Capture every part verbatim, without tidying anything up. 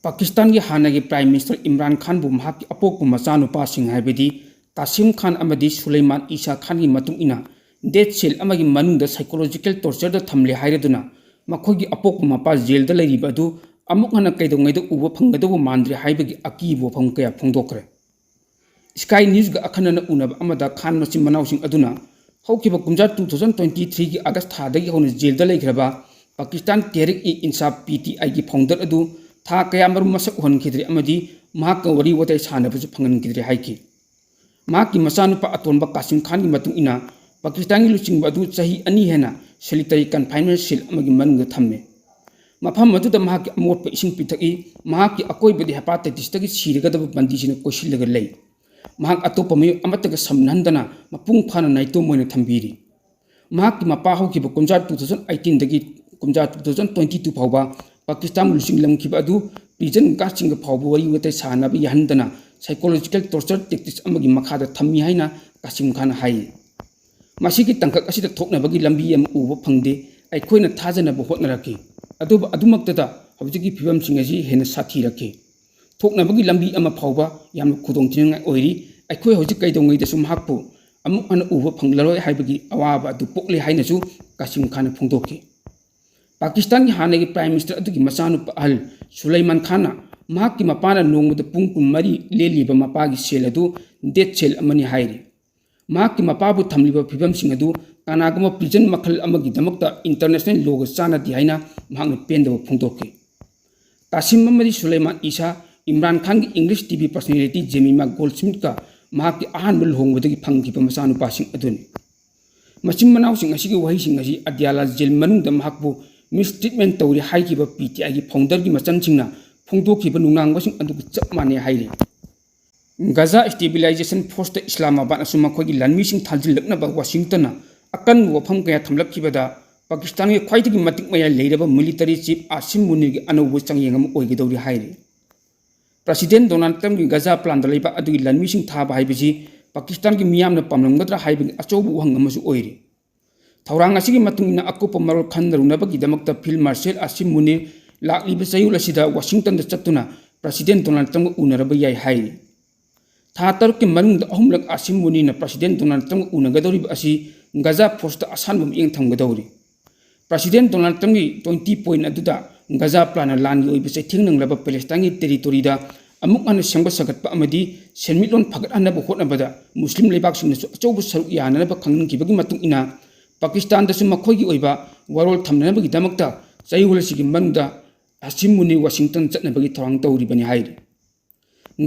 ꯄꯥꯀꯤꯁꯇꯥꯟꯒꯤ ꯍꯥꯟꯅꯒꯤ Prime Minister Imran ꯈꯥꯟꯕꯨ ꯃꯍꯥꯛꯀꯤ ꯑꯄꯣꯛꯄ ꯃꯆꯥꯅꯨꯄꯥꯁꯤꯡ ꯍꯥꯏꯕꯗꯤ ꯀꯥꯁꯤꯝ ꯈꯥꯟ ꯑꯃꯗꯤ ꯁꯨꯂꯩꯃꯥꯟ ꯏꯁꯥ ꯈꯥꯟꯒꯤ ꯃꯇꯨꯡ ꯏꯟꯅ death cell ꯑꯃꯒꯤ ꯃꯅꯨꯡꯗ psychological tortureꯗ ꯊꯝꯂꯦ ꯍꯥꯏꯔꯗꯨꯅ ꯃꯈꯣꯏꯒꯤ ꯑꯄꯣꯛꯄ ꯃꯄꯥ ꯖꯦꯜꯗ ꯂꯩꯔꯤꯕ ꯑꯗꯨ ꯑꯃꯨꯛ ꯍꯟꯅ ꯀꯩꯗꯧꯉꯩꯗ ꯎꯕ ꯐꯪꯒꯗꯧꯕ ꯃꯥꯟꯗ꯭ꯔꯦ ꯍꯥꯏꯕꯒꯤ ꯑꯀꯤꯕ ꯋꯥꯐꯝ ꯀꯌꯥ ꯐꯣꯡꯗꯣꯛꯈ꯭ꯔꯦ꯫ Sky Newsꯒ ꯑꯈꯟꯅꯅ ꯎꯅꯕ ꯑꯃꯗ ꯈꯥꯟ ꯃꯆꯤꯟ ꯃꯅꯥꯎꯁꯤꯡ ꯑꯗꯨꯅ ꯍꯧꯈꯤꯕ ꯀꯨꯝꯖꯥ two thousand twenty threeꯒꯤ August ꯊꯥꯗꯒꯤ ꯍꯧꯅ ꯖꯦꯜꯗ ꯂꯩꯈ꯭ꯔꯕ ꯄꯥꯀꯤꯁꯇꯥꯟ ꯇꯦꯍꯔꯤꯛ ꯏ ꯏꯟꯁꯥꯐ, PTIꯒꯤ founder ꯑꯗꯨ ꯊꯥ ꯀꯌꯥꯃꯔꯨꯝ ꯃꯁꯛ ꯎꯍꯟꯈꯤꯗ꯭ꯔꯦ ꯑꯃꯗꯤ ꯃꯍꯥꯛꯀ ꯋꯥꯔꯤ ꯋꯥꯇꯥꯏ ꯁꯥꯟꯅꯕꯁꯨ ꯐꯪꯍꯟꯈꯤꯗ꯭ꯔꯦ ꯍꯥꯏꯈꯤ꯫ ꯃꯍꯥꯛꯀꯤ ꯃꯆꯥꯅꯨꯄꯥ ꯑꯇꯣꯟꯕ ꯀꯥꯁꯤꯝ ꯈꯥꯟꯒꯤ ꯃꯇꯨꯡ ꯏꯟꯅ, ꯄꯥꯀꯤꯁꯇꯥꯟꯒꯤ ꯂꯨꯆꯤꯡꯕ ꯑꯗꯨ ꯆꯍꯤ ꯑꯅꯤ ꯍꯦꯟꯅ solitary confinement cell ꯑꯃꯒꯤ ꯃꯅꯨꯡꯗ ꯊꯝꯃꯦ꯫ ꯃꯐꯝ ꯑꯗꯨꯗ ꯃꯍꯥꯛꯀꯤ ꯑꯃꯣꯠꯄ ꯏꯁꯤꯡ ꯄꯤꯊꯛꯏ꯫ ꯃꯍꯥꯛꯀꯤ ꯑꯀꯣꯏꯕꯗꯤ hepatitisꯇꯒꯤ ꯁꯤꯔꯒꯗꯕ ꯕꯟꯗꯤꯁꯤꯡꯅ ꯀꯣꯏꯁꯤꯜꯂꯒ ꯂꯩ꯫ ꯃꯍꯥꯛ ꯑꯇꯣꯞꯄ ꯃꯤꯑꯣꯏ ꯑꯃꯠꯇꯒ ꯁꯝꯅꯍꯟꯗꯅ ꯃꯄꯨꯡ ꯐꯥꯅ ꯅꯥꯏꯇꯣꯝ ꯑꯣꯏꯅ ꯊꯝꯕꯤꯔꯤ꯫ ꯃꯍꯥꯛꯀꯤ ꯃꯄꯥ ꯍꯧꯈꯤꯕ ꯀꯨꯝꯖꯥ two thousand eighteenꯗꯒꯤ ꯀꯨꯝꯖꯥ two thousand twenty two ꯐꯥꯎꯕ ꯄꯥꯀꯤꯁꯇꯥꯟꯕꯨ ꯂꯨꯆꯤꯡꯂꯝꯈꯤꯕ ꯑꯗꯨ prison guardꯁꯤꯡꯒ ꯐꯥꯎꯕ ꯋꯥꯔꯤ ꯋꯥꯇꯥꯏ ꯁꯥꯅꯕ ꯌꯥꯍꯟꯗꯅ psychological torture tactics ꯑꯃꯒꯤ ꯃꯈꯥꯗ ꯊꯝꯃꯤ ꯍꯥꯏꯅ ꯀꯥꯁꯤꯝ ꯈꯥꯟꯅ ꯍꯥꯏ꯫ ꯃꯁꯤꯒꯤ ꯇꯥꯡꯀꯛ ꯑꯁꯤꯗ ꯊꯣꯛꯅꯕꯒꯤ ꯂꯝꯕꯤ ꯑꯃ ꯎꯕ ꯐꯪꯗꯦ꯫ ꯑꯩꯈꯣꯏꯅ ꯊꯥꯖꯅꯕ ꯍꯣꯠꯅꯔꯛꯈꯤ, ꯑꯗꯨꯕꯨ ꯑꯗꯨꯃꯛꯇꯗ ꯍꯧꯖꯤꯛꯀꯤ ꯐꯤꯕꯝꯁꯤꯡ ꯑꯁꯤ ꯍꯦꯟꯅ ꯁꯥꯊꯤꯔꯛꯈꯤ꯫ ꯊꯣꯛꯅꯕꯒꯤ ꯂꯝꯕꯤ ꯑꯃ ꯐꯥꯎꯕ ꯌꯥꯝꯅ ꯈꯨꯗꯣꯡꯊꯤꯅꯤꯡꯉꯥꯏ ꯑꯣꯏꯔꯤ꯫ ꯑꯩꯈꯣꯏ ꯍꯧꯖꯤꯛ ꯀꯩꯗꯧꯉꯩꯗꯁꯨ ꯃꯍꯥꯛꯄꯨ ꯑꯃꯨꯛ ꯍꯟꯅ ꯎꯕ ꯐꯪꯂꯔꯣꯏ ꯍꯥꯏꯕꯒꯤ ꯑꯋꯥꯕ ꯑꯗꯨ ꯄꯣꯛꯂꯦ ꯍꯥꯏꯅꯁꯨ ꯀꯥꯁꯤꯝ ꯈꯥꯟꯅ ꯐꯣꯡꯗꯣꯛꯈꯤ꯫ ꯄꯥꯀꯤꯁꯇꯥꯟꯒꯤ ꯍꯥꯟꯅꯒꯤ Prime Minister ꯑꯗꯨꯒꯤ ꯃꯆꯥꯅꯨꯄꯥ ꯑꯍꯜ ꯁꯨꯂꯩꯃꯥꯟ ꯈꯥꯟꯅ ꯃꯍꯥꯛꯀꯤ ꯃꯄꯥꯅ ꯅꯣꯡꯃꯗ ꯄꯨꯡ ꯀꯨꯟꯃꯔꯤ ꯂꯦꯜꯂꯤꯕ ꯃꯄꯥꯒꯤ cell ꯑꯗꯨ death cell ꯑꯃꯅꯤ ꯍꯥꯏꯔꯤ꯫ ꯃꯍꯥꯛꯀꯤ ꯃꯄꯥꯕꯨ ꯊꯝꯂꯤꯕ ꯐꯤꯕꯝꯁꯤꯡ ꯑꯗꯨ ꯀꯅꯥꯒꯨꯝꯕ prison ꯃꯈꯜ ꯑꯃꯒꯤꯗꯃꯛꯇ international lawꯒ ꯆꯥꯟꯅꯗꯦ ꯍꯥꯏꯅ ꯃꯍꯥꯛꯅ ꯄꯦꯟꯗꯕ ꯐꯣꯡꯗꯣꯛꯈꯤ꯫ ꯀꯥꯁꯤꯝ ꯑꯃꯗꯤ ꯁꯨꯂꯩꯃꯥꯟ ꯏꯁꯥ ꯏꯝꯔꯥꯟ ꯈꯥꯟꯒꯤ English TV personality Jemima Goldsmithꯀ ꯃꯍꯥꯛꯀꯤ ꯑꯍꯥꯟꯕ ꯂꯨꯍꯣꯡꯕꯗꯒꯤ ꯐꯪꯈꯤꯕ ꯃꯆꯥꯅꯨꯄꯥꯁꯤꯡ ꯑꯗꯨꯅꯤ꯫ ꯃꯆꯤꯟ ꯃꯅꯥꯎꯁꯤꯡ ꯑꯁꯤꯒꯤ ꯋꯥꯍꯩꯁꯤꯡ ꯑꯁꯤ ꯑꯗꯤꯌꯥꯂꯥ ꯖꯦꯜ ꯃꯅꯨꯡꯗ ꯃꯍꯥꯛꯄꯨ mistreatment ꯇꯧꯔꯤ ꯍꯥꯏꯈꯤꯕ PTIꯒꯤ founderꯒꯤ ꯃꯆꯟꯁꯤꯡꯅ ꯐꯣꯡꯗꯣꯛꯈꯤꯕ ꯅꯨꯡꯅꯥꯡꯕꯁꯤꯡ ꯑꯗꯨꯒ ꯆꯞ ꯃꯥꯟꯅꯩ ꯍꯥꯏꯔꯤ꯫ Gaza Stabilization Forceꯇ ꯏꯁꯂꯥꯃꯥꯕꯥꯗꯅꯁꯨ ꯃꯈꯣꯏꯒꯤ ꯂꯥꯟꯃꯤꯁꯤꯡ ꯊꯥꯖꯤꯜꯂꯛꯅꯕ Washingtonꯅ ꯑꯀꯟꯕ ꯋꯥꯐꯝ ꯀꯌꯥ ꯊꯝꯂꯛꯈꯤꯕꯗ ꯄꯥꯀꯤꯁꯇꯥꯟꯒꯤ ꯈ꯭ꯋꯥꯏꯗꯒꯤ ꯃꯇꯤꯛ ꯃꯌꯥꯏ ꯂꯩꯔꯕ military chief ꯑꯥꯁꯤꯝ ꯃꯨꯅꯤꯔꯒꯤ ꯑꯅꯧꯕ ꯆꯥꯡꯌꯦꯡ ꯑꯃ ꯑꯣꯏꯒꯗꯧꯔꯤ ꯍꯥꯏꯔꯤ꯫ President Donald Trumpꯀꯤ Gaza planꯗ ꯂꯩꯕ ꯑꯗꯨꯒꯤ ꯂꯥꯟꯃꯤꯁꯤꯡ ꯊꯥꯕ ꯍꯥꯏꯕꯁꯤ ꯄꯥꯀꯤꯁꯇꯥꯟꯒꯤ ꯃꯤꯌꯥꯝꯅ ꯄꯥꯝꯂꯝꯒꯗ꯭ꯔꯥ ꯍꯥꯏꯕꯒꯤ ꯑꯆꯧꯕ ꯋꯥꯍꯪ ꯑꯃꯁꯨ ꯑꯣꯏꯔꯤ꯫ ꯊꯧꯔꯥꯡ ꯑꯁꯤꯒꯤ ꯃꯇꯨꯡ ꯏꯟꯅ ꯑꯀꯨꯞꯄ ꯃꯔꯣꯜ ꯈꯟꯅꯔꯨꯅꯕꯒꯤꯗꯃꯛꯇ Field Marshal ꯑꯥꯁꯤꯝ ꯃꯨꯅꯤꯔ, ꯂꯥꯛꯂꯤꯕ ꯆꯌꯣꯜ ꯑꯁꯤꯗ ꯋꯥꯁꯤꯡꯇꯟꯗ ꯆꯠꯇꯨꯅ ꯄ꯭ꯔꯁꯤꯗꯦꯟ ꯗꯣꯅꯥꯜꯗ ꯇ꯭ꯔꯝꯞꯀ ꯎꯅꯔꯕ ꯌꯥꯏ ꯍꯥꯏꯔꯤ꯫ ꯊꯥ ꯇꯔꯨꯛꯀꯤ ꯃꯅꯨꯡꯗ ꯑꯍꯨꯝꯂꯛ ꯑꯥꯁꯤꯝ ꯃꯨꯅꯤꯔꯅ ꯄ꯭ꯔꯁꯤꯗꯦꯟ ꯗꯣꯅꯥꯜꯗ ꯇ꯭ꯔꯝꯞꯀ ꯎꯅꯒꯗꯧꯔꯤꯕ ꯑꯁꯤ ꯒꯖꯥ ꯐꯣꯔꯁꯇ ꯑꯁꯥꯟꯕ ꯃꯤꯠꯌꯦꯡ ꯊꯝꯒꯗꯧꯔꯤ꯫ ꯄ꯭ꯔꯁꯤꯗꯦꯟ ꯗꯣꯅꯥꯜꯗ ꯇ꯭ꯔꯝꯞꯀꯤ ꯇ꯭ꯋꯦꯟꯇꯤ ꯄꯣꯏꯟꯠ ꯑꯗꯨꯗ ꯒꯖꯥ ꯄ꯭ꯂꯥꯟꯅ ꯂꯥꯟꯒꯤ ꯑꯣꯏꯕ ꯆꯩꯊꯦꯡ ꯅꯪꯂꯕ ꯄꯦꯂꯦꯁꯇꯥꯏꯟꯒꯤ ꯇꯦꯔꯤꯇꯣꯔꯤꯗ ꯑꯃꯨꯛ ꯍꯟꯅ ꯁꯦꯝꯒꯠ ꯁꯥꯒꯠꯄ ꯑꯃꯗꯤ ꯁꯦꯟꯃꯤꯠꯂꯣꯟ ꯐꯒꯠꯍꯟꯅꯕ ꯍꯣꯠꯅꯕꯗ ꯃꯨꯁꯂꯤꯝ ꯂꯩꯕꯥꯛꯁꯤꯡꯅꯁꯨ ꯑꯆꯧꯕ ꯁꯔꯨꯛ ꯌꯥꯅꯅꯕ ꯈꯪꯍꯟꯈꯤꯕꯒꯤ ꯃꯇꯨꯡ ꯏꯟꯅ, ꯄꯥꯀꯤꯁꯇꯥꯟꯗꯁꯨ ꯃꯈꯣꯏꯒꯤ ꯑꯣꯏꯕ ꯋꯥꯔꯣꯜ ꯊꯝꯅꯅꯕꯒꯤꯗꯃꯛꯇ ꯆꯌꯣꯜ ꯑꯁꯤꯒꯤ ꯃꯅꯨꯡꯗ ꯑꯥꯁꯤꯝ ꯃꯨꯅꯤꯔ ꯋꯥꯁꯤꯡꯇꯟ ꯆꯠꯅꯕꯒꯤ ꯊꯧꯔꯥꯡ ꯇꯧꯔꯤꯕꯅꯤ ꯍꯥꯏꯔꯤ꯫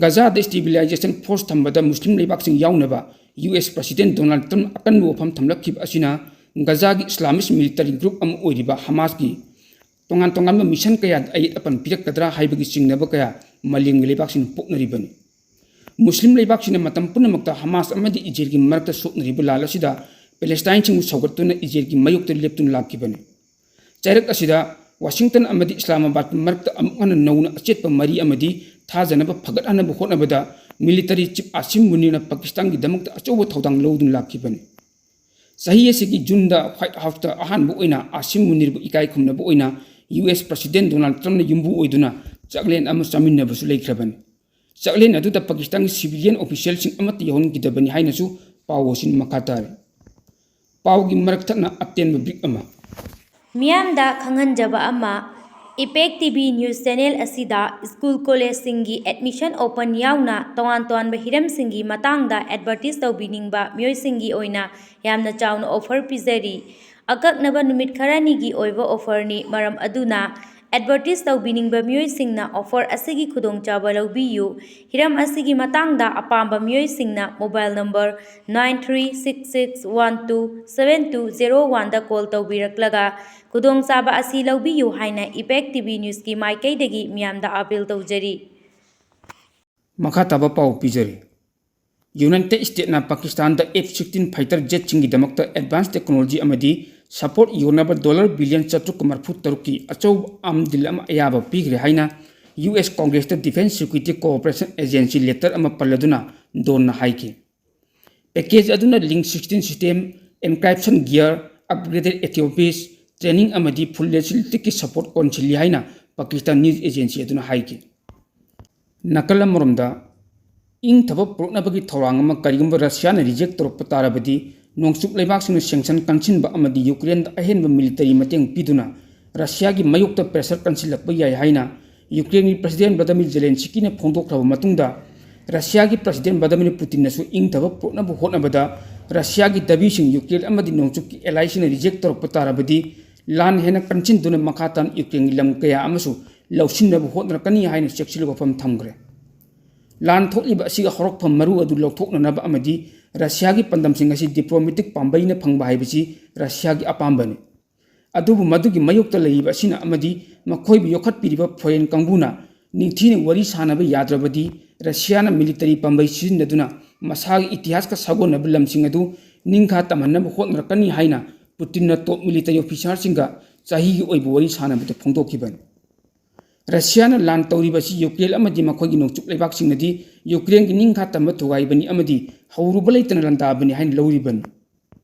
ꯒꯖꯥꯗ stabilization force ꯊꯝꯕꯗ ꯃꯨꯁꯂꯤꯝ ꯂꯩꯕꯥꯛꯁꯤꯡ ꯌꯥꯎꯅꯕ ꯌꯨ ꯑꯦꯁ ꯄ꯭ꯔꯁꯤꯗꯦꯟ ꯗꯣꯅꯥꯜꯗ ꯇ꯭ꯔꯝꯞ ꯑꯀꯟꯕ ꯋꯥꯐꯝ ꯊꯝꯂꯛꯈꯤꯕ ꯑꯁꯤꯅ ꯒꯖꯥꯒꯤ ꯏꯁꯂꯥꯃꯤꯁ ꯃꯤꯂꯤꯇꯔꯤ ꯒ꯭ꯔꯨꯞ ꯑꯃ ꯑꯣꯏꯔꯤꯕ ꯍꯃꯥꯁꯀꯤ ꯇꯣꯉꯥꯟ ꯇꯣꯉꯥꯟꯕ ꯃꯤꯁꯟ ꯀꯌꯥꯗ ꯑꯌꯦꯠ ꯑꯄꯟ ꯄꯤꯔꯛꯀꯗ꯭ꯔꯥ ꯍꯥꯏꯕꯒꯤ ꯆꯤꯡꯅꯕ ꯀꯌꯥ ꯃꯥꯂꯦꯝꯒꯤ ꯂꯩꯕꯥꯛꯁꯤꯡꯅ ꯄꯣꯛꯅꯔꯤꯕꯅꯤ꯫ ꯃꯨꯁꯂꯤꯝ ꯂꯩꯕꯥꯛꯁꯤꯡꯅ ꯃꯇꯝ ꯄꯨꯝꯅꯃꯛꯇ ꯍꯃꯥꯁ ꯑꯃꯗꯤ ꯏꯖꯔꯦꯜꯒꯤ ꯃꯔꯛꯇ ꯁꯣꯛꯅꯔꯤꯕ ꯂꯥꯜ ꯑꯁꯤꯗ ꯄꯦꯂꯦꯁꯇꯥꯏꯟꯁꯤꯡꯕꯨ ꯁꯧꯒꯠꯇꯨꯅ ꯏꯖꯔꯦꯜꯒꯤ ꯃꯥꯌꯣꯛꯇ ꯂꯦꯞꯇꯨꯅ ꯂꯥꯛꯈꯤꯕꯅꯤ꯫ ꯆꯩꯔꯛ ꯑꯁꯤꯗ ꯋꯥꯁꯤꯡꯇꯟ ꯑꯃꯗꯤ ꯏꯁꯂꯥꯃꯥꯕꯥꯗꯀꯤ ꯃꯔꯛꯇ ꯑꯃꯨꯛ ꯍꯟꯅ ꯅꯧꯅ ꯑꯆꯦꯠꯄ ꯃꯔꯤ ꯑꯃꯗꯤ ꯊꯥꯖꯅꯕ ꯐꯒꯠꯍꯟꯅꯕ ꯍꯣꯠꯅꯕꯗ ꯃꯤꯂꯤꯇꯔꯤ ꯆꯤꯐ ꯑꯥꯁꯤꯝ ꯃꯨꯅꯤꯔꯅ ꯄꯥꯀꯤꯁꯇꯥꯟꯒꯤꯗꯃꯛꯇ ꯑꯆꯧꯕ ꯊꯧꯗꯥꯡ ꯂꯧꯗꯨꯅ ꯂꯥꯛꯈꯤꯕꯅꯤ꯫ ꯆꯍꯤ ꯑꯁꯤꯒꯤ ꯖꯨꯟꯗ ꯋꯥꯏꯠ ꯍꯥꯎꯁꯇ ꯑꯍꯥꯟꯕ ꯑꯣꯏꯅ ꯑꯥꯁꯤꯝ ꯃꯨꯅꯤꯔꯕꯨ ꯏꯀꯥꯏ ꯈꯨꯝꯅꯕ ꯑꯣꯏꯅ ꯌꯨ ꯑꯦꯁ ꯄ꯭ꯔꯁꯤꯗꯦꯟ ꯗꯣꯅꯥꯜꯗ ꯇ꯭ꯔꯝꯞꯅ ꯌꯨꯝꯕꯨ ꯑꯣꯏꯗꯨꯅ ꯆꯥꯛꯂꯦꯟ ꯑꯃ ꯆꯥꯃꯤꯟꯅꯕꯁꯨ ꯂꯩꯈ꯭ꯔꯕꯅꯤ꯫ ꯆꯥꯛꯂꯦꯟ ꯑꯗꯨꯗ ꯄꯥꯀꯤꯁꯇꯥꯟꯒꯤ ꯁꯤꯚꯤꯂꯤꯌꯟ ꯑꯣꯐꯤꯁꯤꯌꯦꯜꯁꯤꯡ ꯑꯃꯠꯇ ꯌꯥꯎꯍꯟꯈꯤꯗꯕꯅꯤ ꯍꯥꯏꯅꯁꯨ ꯄꯥꯎ ꯑꯁꯤꯅ ꯃꯈꯥ ꯇꯥꯔꯤ꯫ ꯄꯥꯎꯒꯤ ꯃꯔꯛ ꯊꯠꯅ ꯑꯇꯦꯟꯕ ꯕ꯭ꯔꯤꯛ ꯑꯃ꯫ ꯃꯤꯌꯥꯝꯗ ꯈꯪꯍꯟꯖꯕ ꯑꯃ, ꯏꯄꯦꯛ ꯇꯤ ꯚꯤ ꯅ꯭ꯌꯨꯁ ꯆꯦꯅꯦꯜ ꯑꯁꯤꯗ ꯁ꯭ꯀꯨꯜ ꯀꯣꯂꯦꯖꯁꯤꯡꯒꯤ ꯑꯦꯗꯃꯤꯁꯟ ꯑꯣꯄꯟ ꯌꯥꯎꯅ ꯇꯣꯉꯥꯟ ꯇꯣꯉꯥꯟꯕ ꯍꯤꯔꯝꯁꯤꯡꯒꯤ ꯃꯇꯥꯡꯗ ꯑꯦꯗꯚꯔꯇꯤꯁ ꯇꯧꯕꯤꯅꯤꯡꯕ ꯃꯤꯑꯣꯏꯁꯤꯡꯒꯤ ꯑꯣꯏꯅ ꯌꯥꯝꯅ ꯆꯥꯎꯅ ꯑꯣꯐꯔ ꯄꯤꯖꯔꯤ꯫ ꯑꯀꯛꯅꯕ ꯅꯨꯃꯤꯠ ꯈꯔꯅꯤꯒꯤ ꯑꯣꯏꯕ ꯑꯣꯐꯔꯅꯤ, ꯃꯔꯝ ꯑꯗꯨꯅ ꯑꯦꯗꯚꯔꯇꯤꯁ ꯇꯧꯕꯤꯅꯤꯡꯕ ꯃꯤꯑꯣꯏꯁꯤꯡꯅ ꯑꯣꯐꯔ ꯑꯁꯤꯒꯤ ꯈꯨꯗꯣꯡꯆꯥꯕ ꯂꯧꯕꯤꯌꯨ꯫ ꯍꯤꯔꯝ ꯑꯁꯤꯒꯤ ꯃꯇꯥꯡꯗ ꯑꯄꯥꯝꯕ ꯃꯤꯑꯣꯏꯁꯤꯡꯅ mobile number nine three six six one two seven two zero one ꯗ ꯀꯣꯜ ꯇꯧꯕꯤꯔꯛꯂꯒ ꯈꯨꯗꯣꯡꯆꯥꯕ ꯑꯁꯤ ꯂꯧꯕꯤꯌꯨ ꯍꯥꯏꯅ ꯏꯄꯦꯛ ꯇꯤ ꯚꯤ ꯅ꯭ꯌꯨꯁꯀꯤ ꯃꯥꯏꯀꯩꯗꯒꯤ ꯃꯤꯌꯥꯝꯗ ꯑꯥꯄꯤꯜ ꯇꯧꯖꯔꯤ꯫ ꯃꯈꯥ ꯇꯥꯕ ꯄꯥꯎ ꯄꯤꯖꯔꯤ꯫ ꯌꯨꯅꯥꯏꯇꯦꯗ ꯁ꯭ꯇꯦꯠꯅ ꯄꯥꯀꯤꯁꯇꯥꯟꯗ ꯑꯦꯐ ꯁꯤꯛꯁꯇꯤꯟ ꯐꯥꯏꯇꯔ ꯖꯦꯠꯁꯤꯡꯒꯤꯗꯃꯛꯇ ꯑꯦꯗꯚꯥꯟꯁ ꯇꯦꯛꯅꯣꯂꯣꯖꯤ ꯑꯃꯗꯤ ꯁꯄꯣꯔꯠ ꯌꯣꯟꯅꯕ ꯗꯣꯂꯔ ꯕꯤꯂꯤꯌꯟ ꯆꯥꯇ꯭ꯔꯨꯛꯀ ꯃꯔꯤꯐꯨ ꯇꯔꯨꯛꯀꯤ ꯑꯆꯧꯕ ꯑꯥꯔꯝ ꯗꯤꯜ ꯑꯃ ꯑꯌꯥꯕ ꯄꯤꯈ꯭ꯔꯦ ꯍꯥꯏꯅ ꯌꯨ ꯑꯦꯁ ꯀꯣꯡꯒ꯭ꯔꯦꯁꯇ defence security cooperation agency letter ꯑꯃ ꯄꯜꯂꯗꯨꯅ ꯗꯣꯟꯅ ꯍꯥꯏꯈꯤ꯫ ꯄꯦꯀꯦꯖ ꯑꯗꯨꯅ link sixteen system, encryption gear, upgraded ꯑꯦꯇꯤꯑꯣꯄꯤꯁ, ꯇ꯭ꯔꯦꯅꯤꯡ ꯑꯃꯗꯤ ꯐꯨꯜ ꯂꯦꯁꯤꯂꯤꯇꯤꯒꯤ ꯁꯄꯣꯔꯠ ꯀꯣꯟꯁꯤꯜꯂꯤ ꯍꯥꯏꯅ ꯄꯥꯀꯤꯁꯇꯥꯟ ꯅ꯭ꯌꯨꯁ ꯑꯦꯖꯦꯟꯁꯤ ꯑꯗꯨꯅ ꯍꯥꯏꯈꯤ꯫ ꯅꯥꯀꯜ ꯑꯃꯔꯣꯝꯗ, ꯏꯪꯊꯕ ꯄꯨꯔꯛꯅꯕꯒꯤ ꯊꯧꯔꯥꯡ ꯑꯃ ꯀꯔꯤꯒꯨꯝꯕ ꯔꯁꯤꯌꯥꯅ ꯔꯤꯖꯦꯛ ꯇꯧꯔꯛꯄ ꯇꯥꯔꯕꯗꯤ, ꯅꯣꯡꯆꯨꯞ ꯂꯩꯕꯥꯛꯁꯤꯡꯅ ꯁꯦꯡꯁꯟ ꯀꯟꯁꯤꯟꯕ ꯑꯃꯗꯤ ꯌꯨꯀ꯭ꯔꯦꯟꯗ ꯑꯍꯦꯟꯕ ꯃꯤꯂꯤꯇꯔꯤ ꯃꯇꯦꯡ ꯄꯤꯗꯨꯅ ꯔꯁꯤꯌꯥꯒꯤ ꯃꯥꯌꯣꯛꯇ ꯄ꯭ꯔꯦꯁꯔ ꯀꯟꯁꯤꯜꯂꯛꯄ ꯌꯥꯏ ꯍꯥꯏꯅ ꯌꯨꯀ꯭ꯔꯦꯟꯒꯤ ꯄ꯭ꯔꯁꯤꯗꯦꯟ ꯚ꯭ꯂꯥꯗꯤꯃꯤꯔ ꯖꯦꯂꯦꯟꯁꯤꯀꯤꯅ ꯐꯣꯡꯗꯣꯛꯈ꯭ꯔꯕ ꯃꯇꯨꯡꯗ, ꯔꯁꯤꯌꯥꯒꯤ ꯄ꯭ꯔꯁꯤꯗꯦꯟ ꯚ꯭ꯂꯥꯗꯤꯃꯤꯔ ꯄꯨꯇꯤꯟꯅꯁꯨ ꯏꯪꯊꯕ ꯄꯨꯔꯛꯅꯕ ꯍꯣꯠꯅꯕꯗ ꯔꯁꯤꯌꯥꯒꯤ ꯗꯥꯕꯤꯁꯤꯡ ꯌꯨꯀ꯭ꯔꯦꯟ ꯑꯃꯗꯤ ꯅꯣꯡꯆꯨꯞꯀꯤ ꯑꯦꯂꯥꯏꯁꯤꯡꯅ ꯔꯤꯖꯦꯛ ꯇꯧꯔꯛꯄ ꯇꯥꯔꯕꯗꯤ, ꯂꯥꯟ ꯍꯦꯟꯅ ꯀꯟꯁꯤꯟꯗꯨꯅ ꯃꯈꯥ ꯇꯥꯅ ꯌꯨꯀ꯭ꯔꯦꯟꯒꯤ ꯂꯝ ꯀꯌꯥ ꯑꯃꯁꯨ ꯂꯧꯁꯤꯟꯅꯕ ꯍꯣꯠꯅꯔꯛꯀꯅꯤ ꯍꯥꯏꯅ ꯆꯦꯛꯁꯤꯜ ꯋꯥꯐꯝ ꯊꯝꯈ꯭ꯔꯦ꯫ ꯂꯥꯟ ꯊꯣꯛꯂꯤꯕ ꯑꯁꯤꯒꯤ ꯍꯧꯔꯛꯐꯝ ꯃꯔꯨ ꯑꯗꯨ ꯂꯧꯊꯣꯛꯅꯅꯕ ꯑꯃꯗꯤ ꯔꯁꯤꯌꯥꯒꯤ ꯄꯥꯟꯗꯝꯁꯤꯡ ꯑꯁꯤ ꯗꯤꯄ꯭ꯂꯣꯃꯦꯇꯤꯛ ꯄꯥꯝꯕꯩꯅ ꯐꯪꯕ ꯍꯥꯏꯕꯁꯤ ꯔꯁꯤꯌꯥꯒꯤ ꯑꯄꯥꯝꯕꯅꯤ꯫ ꯑꯗꯨꯕꯨ ꯃꯗꯨꯒꯤ ꯃꯥꯌꯣꯛꯇ ꯂꯩꯔꯤꯕ ꯑꯁꯤꯅ ꯑꯃꯗꯤ ꯃꯈꯣꯏꯕꯨ ꯌꯣꯛꯈꯠꯄꯤꯔꯤꯕ ꯐꯣꯔꯦꯟ ꯀꯥꯡꯕꯨꯅ ꯅꯤꯡꯊꯤꯅ ꯋꯥꯔꯤ ꯁꯥꯅꯕ ꯌꯥꯗ꯭ꯔꯕꯗꯤ, ꯔꯁꯤꯌꯥꯅ ꯃꯤꯂꯤꯇꯔꯤ ꯄꯥꯝꯕꯩ ꯁꯤꯖꯤꯟꯅꯗꯨꯅ ꯃꯁꯥꯒꯤ ꯏꯇꯤꯍꯥꯁꯀ ꯁꯥꯒꯣꯟꯅꯕ ꯂꯝꯁꯤꯡ ꯑꯗꯨ ꯅꯤꯡꯈꯥ ꯇꯝꯍꯟꯅꯕ ꯍꯣꯠꯅꯔꯛꯀꯅꯤ ꯍꯥꯏꯅ ꯄꯨꯇꯤꯟꯅ ꯇꯣꯞ ꯃꯤꯂꯤꯇꯔꯤ ꯑꯣꯐꯤꯁꯥꯔꯁꯤꯡꯒ ꯆꯍꯤꯒꯤ ꯑꯣꯏꯕ ꯋꯥꯔꯤ ꯁꯥꯅꯕꯗ ꯐꯣꯡꯗꯣꯛꯈꯤꯕꯅꯤ꯫ ꯔꯁꯤꯌꯥꯅ ꯂꯥꯟ ꯇꯧꯔꯤꯕ ꯑꯁꯤ ꯌꯨꯀ꯭ꯔꯦꯟ ꯑꯃꯗꯤ ꯃꯈꯣꯏꯒꯤ ꯅꯣꯡꯆꯨꯞ ꯂꯩꯕꯥꯛꯁꯤꯡꯅꯗꯤ ꯌꯨꯀ꯭ꯔꯦꯟꯒꯤ ꯅꯤꯡꯈꯥ ꯇꯝꯕ ꯊꯨꯒꯥꯏꯕꯅꯤ ꯑꯃꯗꯤ ꯍꯧꯔꯨꯕ ꯂꯩꯇꯅ ꯂꯥꯟꯗꯥꯕꯅꯤ ꯍꯥꯏꯅ ꯂꯧꯔꯤꯕꯅꯤ꯫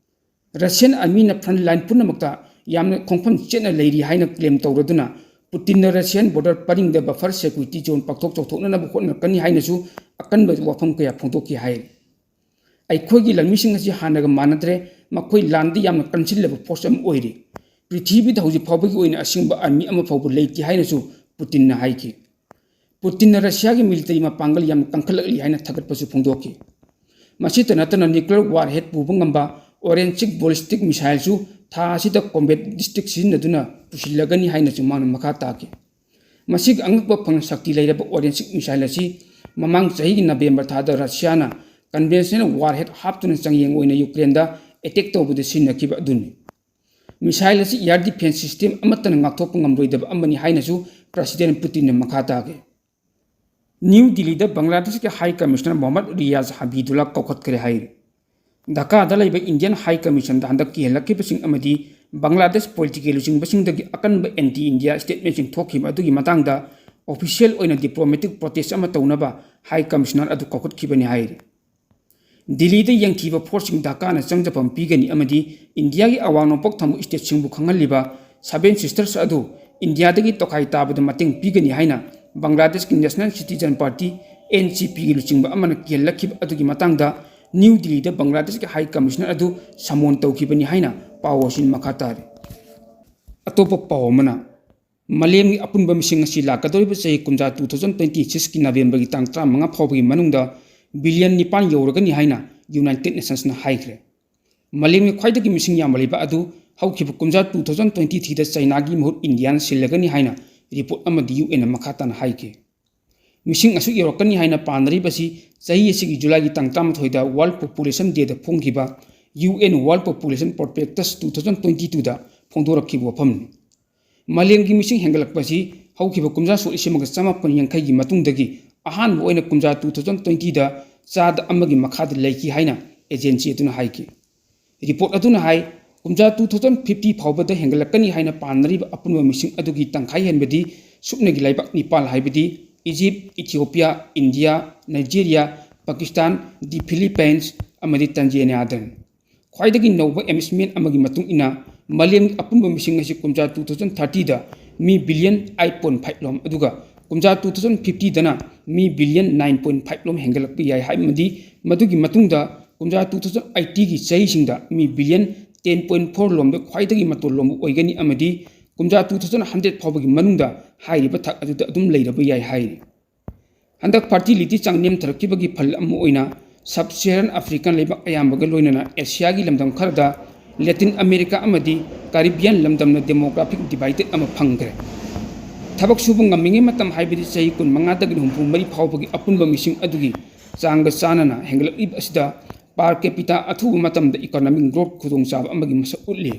ꯔꯁꯤꯌꯥꯟ ꯑꯥꯔꯃꯤꯅ ꯐ꯭ꯔꯟꯠ ꯂꯥꯏꯟ ꯄꯨꯝꯅꯃꯛꯇ ꯌꯥꯝꯅ ꯈꯣꯡꯐꯝ ꯆꯦꯠꯅ ꯂꯩꯔꯤ ꯍꯥꯏꯅ ꯀ꯭ꯂꯦꯝ ꯇꯧꯔꯗꯨꯅ, ꯄꯨꯇꯤꯟꯅ ꯔꯁꯤꯌꯥꯟ ꯕꯣꯔꯗꯔ ꯄꯔꯤꯡꯗ ꯕꯐꯔ ꯁꯦꯀ꯭ꯌꯨꯔꯤꯇꯤ ꯖꯣꯟ ꯄꯥꯛꯊꯣꯛ ꯆꯥꯎꯊꯣꯛꯅꯅꯕ ꯍꯣꯠꯅꯔꯛꯀꯅꯤ ꯍꯥꯏꯅꯁꯨ ꯑꯀꯟꯕ ꯋꯥꯐꯝ ꯀꯌꯥ ꯐꯣꯡꯗꯣꯛꯈꯤ ꯍꯥꯏꯔꯤ꯫ ꯑꯩꯈꯣꯏꯒꯤ ꯂꯥꯟꯃꯤꯁꯤꯡ ꯑꯁꯤ ꯍꯥꯟꯅꯒ ꯃꯥꯟꯅꯗ꯭ꯔꯦ, ꯃꯈꯣꯏ ꯂꯥꯟꯗ ꯌꯥꯝꯅ ꯀꯟꯁꯤꯜꯂꯕ ꯐꯣꯔꯁ ꯑꯃ ꯑꯣꯏꯔꯤ꯫ ꯄ꯭ꯔꯤꯊꯤꯕꯤꯗ ꯍꯧꯖꯤꯛ ꯐꯥꯎꯕꯒꯤ ꯑꯣꯏꯅ ꯑꯁꯤꯒꯨꯝꯕ ꯑꯥꯔꯃꯤ ꯑꯃ ꯐꯥꯎꯕ ꯂꯩꯇꯦ ꯍꯥꯏꯅꯁꯨ ꯄꯨꯇꯤꯟꯅ ꯍꯥꯏꯈꯤ꯫ ꯄꯨꯇꯤꯟꯅ ꯔꯁꯤꯌꯥꯒꯤ ꯃꯤꯂꯤꯇꯔꯤ ꯃꯄꯥꯡꯒꯜ ꯌꯥꯝꯅ ꯀꯟꯈꯠꯂꯛꯂꯤ ꯍꯥꯏꯅ ꯊꯥꯒꯠꯄꯁꯨ ꯐꯣꯡꯗꯣꯛꯈꯤ꯫ ꯃꯁꯤꯇ ꯅꯠꯇꯅ ꯅ꯭ꯌꯨꯀ꯭ꯂꯤꯌꯔ ꯋꯥꯔꯍꯦꯗ ꯄꯨꯕ ꯉꯝꯕ ꯑꯣꯔꯦꯟꯁꯤꯛ ꯕꯣꯂꯤꯁꯇꯤꯛ ꯃꯤꯁꯥꯏꯜꯁꯨ ꯊꯥ ꯑꯁꯤꯗ ꯀꯣꯝꯕꯦꯠ ꯗꯤꯁꯇ꯭ꯔꯤꯛ ꯁꯤꯖꯤꯟꯅꯗꯨꯅ ꯄꯨꯁꯤꯜꯂꯒꯅꯤ ꯍꯥꯏꯅꯁꯨ ꯃꯥꯅ ꯃꯈꯥ ꯇꯥꯈꯤ꯫ ꯃꯁꯤꯒꯤ ꯑꯉꯛꯄ ꯐꯪ ꯁꯛꯇꯤ ꯂꯩꯔꯕ ꯑꯣꯔꯦꯟꯁꯤꯛ ꯃꯤꯁꯥꯏꯜ ꯑꯁꯤ ꯃꯃꯥꯡ ꯆꯍꯤꯒꯤ ꯅꯕꯦꯝꯕꯔ ꯊꯥꯗ ꯔꯁꯤꯌꯥꯅ ꯀꯟꯚꯦꯟꯁꯅꯦꯜ ꯋꯥꯔꯍꯦꯗ ꯍꯥꯞꯇꯨꯅ ꯆꯥꯡꯌꯦꯡ ꯑꯣꯏꯅ ꯌꯨꯀ꯭ꯔꯦꯟꯗ ꯑꯦꯇꯦꯛ ꯇꯧꯕꯗ ꯁꯤꯖꯤꯟꯅꯈꯤꯕ ꯑꯗꯨꯅꯤ꯫ ꯃꯤꯁꯥꯏꯜ ꯑꯁꯤ ꯑꯦꯌꯔ ꯗꯤꯐꯦꯟꯁ ꯁꯤꯁꯇꯦꯝ ꯑꯃꯠꯇꯅ ꯉꯥꯛꯊꯣꯛꯄ ꯉꯝꯂꯣꯏꯗꯕ ꯑꯃꯅꯤ ꯍꯥꯏꯅꯁꯨ ꯄ꯭ꯔꯁꯤꯗꯦꯟ ꯄꯨꯇꯤꯟꯅ ꯃꯈꯥ ꯇꯥꯈꯤ꯫ ꯅ꯭ꯌꯨ ꯗꯤꯜꯂꯤꯗ ꯕꯪꯒ꯭ꯂꯥꯗꯦꯁꯀꯤ ꯍꯥꯏ ꯀꯃꯤꯁꯅꯔ ꯃꯣꯍꯝꯃꯗ ꯔꯤꯌꯥꯖ ꯍꯕꯤꯗꯨꯜꯂꯥ ꯀꯧꯈꯠꯈ꯭ꯔꯦ ꯍꯥꯏꯔꯤ꯫ ꯙꯥꯀꯥꯗ ꯂꯩꯕ ꯏꯟꯗꯤꯌꯟ ꯍꯥꯏ ꯀꯃꯤꯁꯟꯗ ꯍꯟꯗꯛ ꯀꯤꯍꯜꯂꯛꯈꯤꯕꯁꯤꯡ ꯑꯃꯗꯤ ꯕꯪꯒ꯭ꯂꯥꯗꯦꯁ ꯄꯣꯂꯤꯇꯤꯀꯦꯜ ꯂꯨꯆꯤꯡꯕꯁꯤꯡꯗꯒꯤ ꯑꯀꯟꯕ ꯑꯦꯟꯇꯤ ꯏꯟꯗꯤꯌꯥ ꯁ꯭ꯇꯦꯠꯃꯦꯟꯁꯤꯡ ꯊꯣꯛꯈꯤꯕ ꯑꯗꯨꯒꯤ ꯃꯇꯥꯡꯗ ꯑꯣꯐꯤꯁꯤꯌꯦꯜ ꯑꯣꯏꯅ ꯗꯤꯄ꯭ꯂꯣꯃꯦꯇꯤꯛ ꯄ꯭ꯔꯣꯇꯦꯁ ꯑꯃ ꯇꯧꯅꯕ ꯍꯥꯏ ꯀꯃꯤꯁꯅꯔ ꯑꯗꯨ ꯀꯧꯈꯠꯈꯤꯕꯅꯤ ꯍꯥꯏꯔꯤ꯫ ꯗꯤꯜꯂꯤꯗ ꯌꯦꯡꯊꯤꯕ ꯐꯣꯔꯁꯁꯤꯡ ꯙꯥꯀꯥꯅ ꯆꯪꯖꯐꯝ ꯄꯤꯒꯅꯤ ꯑꯃꯗꯤ ꯏꯟꯗꯤꯌꯥꯒꯤ ꯑꯋꯥꯡ ꯅꯣꯡꯄꯣꯛ ꯊꯪꯕ ꯁ꯭ꯇꯦꯠꯁꯤꯡꯕꯨ ꯈꯪꯍꯜꯂꯤꯕ ꯁꯚꯦꯟ ꯁꯤꯁꯇꯔꯁ ꯑꯗꯨ ꯏꯟꯗꯤꯌꯥꯗꯒꯤ ꯇꯣꯈꯥꯏ ꯇꯥꯕꯗ ꯃꯇꯦꯡ ꯄꯤꯒꯅꯤ ꯍꯥꯏꯅ ꯕꯪꯒ꯭ꯂꯥꯗꯦꯁꯀꯤ National Citizen Party, N C P ꯒꯤ ꯂꯨꯆꯤꯡꯕ ꯑꯃꯅ ꯀꯤꯍꯜꯂꯛꯈꯤꯕ ꯑꯗꯨꯒꯤ ꯃꯇꯥꯡꯗ ꯅ꯭ꯌꯨ ꯗꯤꯜꯂꯤꯗ ꯕꯪꯒ꯭ꯂꯥꯗꯦꯁꯀꯤ High Commissioner ꯑꯗꯨ summon ꯇꯧꯈꯤꯕꯅꯤ ꯍꯥꯏꯅ ꯄꯥꯎ ꯑꯁꯤꯅ ꯃꯈꯥ ꯇꯥꯔꯤ꯫ ꯑꯇꯣꯞꯄ ꯄꯥꯎ ꯑꯃꯅ, ꯃꯥꯂꯦꯝꯒꯤ ꯑꯄꯨꯟꯕ ꯃꯤꯁꯤꯡ ꯑꯁꯤ ꯂꯥꯛꯀꯗꯧꯔꯤꯕ ꯆꯍꯤ ꯀꯨꯝꯖꯥ two thousand twenty six ꯀꯤ ꯅꯕꯦꯝꯕꯔꯒꯤ ꯇꯥꯡ ꯇꯔꯥꯃꯉꯥ ꯐꯥꯎꯕꯒꯤ ꯃꯅꯨꯡꯗ ꯕꯤꯂꯤꯌꯟ ꯅꯤꯄꯥꯟ ꯌꯧꯔꯒꯅꯤ ꯍꯥꯏꯅ United Nationsꯅ ꯍꯥꯏꯈ꯭ꯔꯦ꯫ ꯃꯥꯂꯦꯝꯒꯤ ꯈ꯭ꯋꯥꯏꯗꯒꯤ ꯃꯤꯁꯤꯡ ꯌꯥꯝꯕ ꯂꯩꯕꯥꯛ ꯑꯗꯨ ꯍꯧꯈꯤꯕ ꯀꯨꯝꯖꯥ two thousand twenty threeꯗ ꯆꯥꯏꯅꯥꯒꯤ ꯃꯍꯨꯠ ꯏꯟꯗꯤꯌꯥꯅ ꯁꯤꯜꯂꯒꯅꯤ ꯍꯥꯏꯅ report ꯑꯃꯗ UNꯅ ꯃꯈꯥ ꯇꯥꯅ ꯍꯥꯏꯈꯤ꯫ ꯃꯤꯁꯤꯡ ꯑꯁꯨꯛ ꯌꯧꯔꯛꯀꯅꯤ ꯍꯥꯏꯅ ꯄꯥꯅꯔꯤꯕꯁꯤ ꯆꯍꯤ ꯑꯁꯤꯒꯤ ꯖꯨꯂꯥꯏꯒꯤ ꯇꯥꯡ ꯇꯔꯥꯃꯥꯊꯣꯏꯗ World Population Dayꯗ ꯐꯣꯡꯈꯤꯕ UN World Population Prospectus two thousand twenty twoda ꯐꯣꯡꯗꯣꯔꯛꯈꯤꯕ ꯋꯥꯐꯝꯅꯤ꯫ ꯃꯥꯂꯦꯝꯒꯤ ꯃꯤꯁꯤꯡ ꯍꯦꯟꯒꯠꯂꯛꯄꯁꯤ ꯍꯧꯈꯤꯕ ꯀꯨꯝꯖꯥ ꯁꯣꯛ ꯂꯤꯁꯤꯡ ꯑꯃꯒ ꯆꯃꯥꯄꯟ ꯌꯥꯡꯈꯩꯒꯤ ꯃꯇꯨꯡꯗꯒꯤ ꯑꯍꯥꯟꯕ ꯑꯣꯏꯅ ꯀꯨꯝꯖꯥ two thousand twentyꯗ ꯆꯥꯗ ꯑꯃꯒꯤ ꯃꯈꯥꯗ ꯂꯩꯈꯤ ꯍꯥꯏꯅ agency ꯑꯗꯨꯅ ꯍꯥꯏꯈꯤ꯫ Report ꯑꯗꯨꯅ ꯍꯥꯏ, ꯀꯨꯝꯖꯥ two thousand fifty ꯐꯥꯎꯕꯗ ꯍꯦꯟꯒꯠꯂꯛꯀꯅꯤ ꯍꯥꯏꯅ ꯄꯥꯅꯔꯤꯕ ꯑꯄꯨꯟꯕ ꯃꯤꯁꯤꯡ ꯑꯗꯨꯒꯤ ꯇꯪꯈꯥꯏ ꯍꯦꯟꯕꯗꯤ ꯁꯨꯞꯅꯒꯤ ꯂꯩꯕꯥꯛ ꯅꯤꯄꯥꯟ ꯍꯥꯏꯕꯗꯤ Egypt, Ethiopia, India, Nigeria, Pakistan, the Philippines ꯑꯃꯗꯤ Tanzaniaꯗꯅꯤ꯫ ꯈ꯭ꯋꯥꯏꯗꯒꯤ ꯅꯧꯕ assessment ꯑꯃꯒꯤ ꯃꯇꯨꯡ ꯏꯟꯅ ꯃꯥꯂꯦꯝꯒꯤ ꯑꯄꯨꯟꯕ ꯃꯤꯁꯤꯡ ꯑꯁꯤ ꯀꯨꯝꯖꯥ two thousand thirtyꯗ ꯃꯤ billion eight point five ꯂꯣꯝ, ꯑꯗꯨꯒ ꯀꯨꯝꯖꯥ two thousand fiftyꯗꯅ ꯃꯤ billion nine point five ꯂꯣꯝ ꯍꯦꯟꯒꯠꯂꯛꯄ ꯌꯥꯏ ꯍꯥꯏ, ꯑꯃꯗꯤ ꯃꯗꯨꯒꯤ ꯃꯇꯨꯡꯗ ꯀꯨꯝꯖꯥ two thousand eightyꯒꯤ ꯆꯍꯤꯁꯤꯡꯗ ꯃꯤ billion ten point four ꯂꯣꯝꯗ ꯈ꯭ꯋꯥꯏꯗꯒꯤ ꯃꯇꯣꯟ ꯂꯣꯝꯕ ꯑꯣꯏꯒꯅꯤ, ꯑꯃꯗꯤ ꯀꯨꯝꯖꯥ two thousand hundred ꯐꯥꯎꯕꯒꯤ ꯃꯅꯨꯡꯗ ꯍꯥꯏꯔꯤꯕ ꯊꯥꯛ ꯑꯗꯨꯗ ꯑꯗꯨꯝ ꯂꯩꯔꯕ ꯌꯥꯏ ꯍꯥꯏꯔꯤ꯫ ꯍꯟꯗꯛ fertility ꯆꯥꯡ ꯅꯦꯝꯊꯔꯛꯈꯤꯕꯒꯤ ꯐꯜ ꯑꯃ ꯑꯣꯏꯅ sub-Saharan African ꯂꯩꯕꯥꯛ ꯑꯌꯥꯝꯕꯒ ꯂꯣꯏꯅꯅ Asiaꯒꯤ ꯂꯝꯗꯝ ꯈꯔꯗ Latin America ꯑꯃꯗꯤ Caribbean ꯂꯝꯗꯝꯅ demographic divided ꯑꯃ ꯐꯪꯈ꯭ꯔꯦ꯫ ꯊꯕꯛ ꯁꯨꯕ ꯉꯝꯃꯤꯉꯩ ꯃꯇꯝ ꯍꯥꯏꯕꯗꯤ ꯆꯍꯤ ꯀꯨꯟꯃꯉꯥꯗꯒꯤ ꯍꯨꯝꯐꯨ ꯃꯔꯤ ꯐꯥꯎꯕꯒꯤ ꯑꯄꯨꯟꯕ ꯃꯤꯁꯤꯡ ꯑꯗꯨꯒꯤ ꯆꯥꯡꯒ ꯆꯥꯟꯅꯅ ꯍꯦꯟꯒꯠꯂꯛꯂꯤꯕ ꯑꯁꯤꯗ per capita ꯑꯊꯨꯕ ꯃꯇꯝꯗ economic growth ꯈꯨꯗꯣꯡꯆꯥꯕ ꯑꯃꯒꯤ ꯃꯁꯛ ꯎꯠꯂꯤ꯫